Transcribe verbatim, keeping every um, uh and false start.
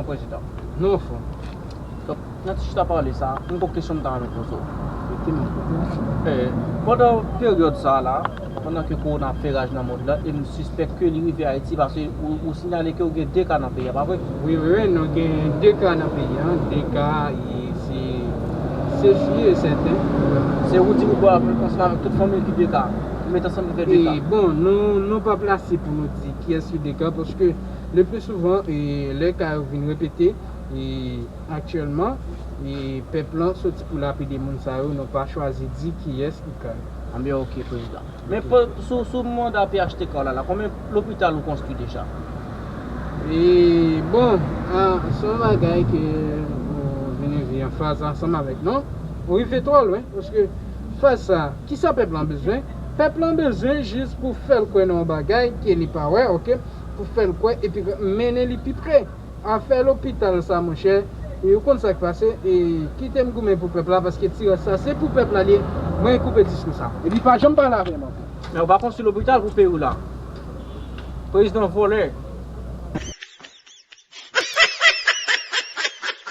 Prezidan. Non, frè. Donk, nan ti chita pale sa, mwen gon kesyon m ta renmen poze w. Mete m an. Eh, pandan peryòd sa la, pandan ke kowona ap fè raj nan mond la, e m sispèk ke li rive Ayiti, paske ou, ou sinyale ke ou gen de ka nan peyi a, pa vre? Wi, wi, wi, nou gen de ka nan peyi an, de ka, e se, se si e sèten. Se ou di ou bò ansanm avèk tout fanmi l ki de ka. Ou met ansanm ki fè de ka. E bon, nou, nou pa plase pou nou di kiyès ki de ka, paske le pli souvan, e, lè ka yo vin repete, e aktyèlman, e pèp lan soti pou lapide moun sa yo, nou pa chwazi di kiyès ki ka yo. Anben, ok, prezidan. Men pou- sou, sou manda P H T K w la, la, konbyen lopital ou konstwi deja? E bon, a, se yon bagay ke ou vini vi an faz ansanm avèk nou. Ou rive twò lwen, paske faz sa, kisa pèp lan bezwen? Pèp lan bezwen jis pou fè l kwè nan yon bagay ke li pa wè, ok? Pou fè l kwè, epi mennen li pi pre. Afè lopital sa, monchè, e ou konn sa k pase, e kite m goumen pou pèp la, paske ti rès sa, se pou pèp la li ye. Mwen koupe diskou sa. Epi pa janm pale avè m ankò. Men ou pa konstwi lopital pou peyi w la. Prezidan vòlè.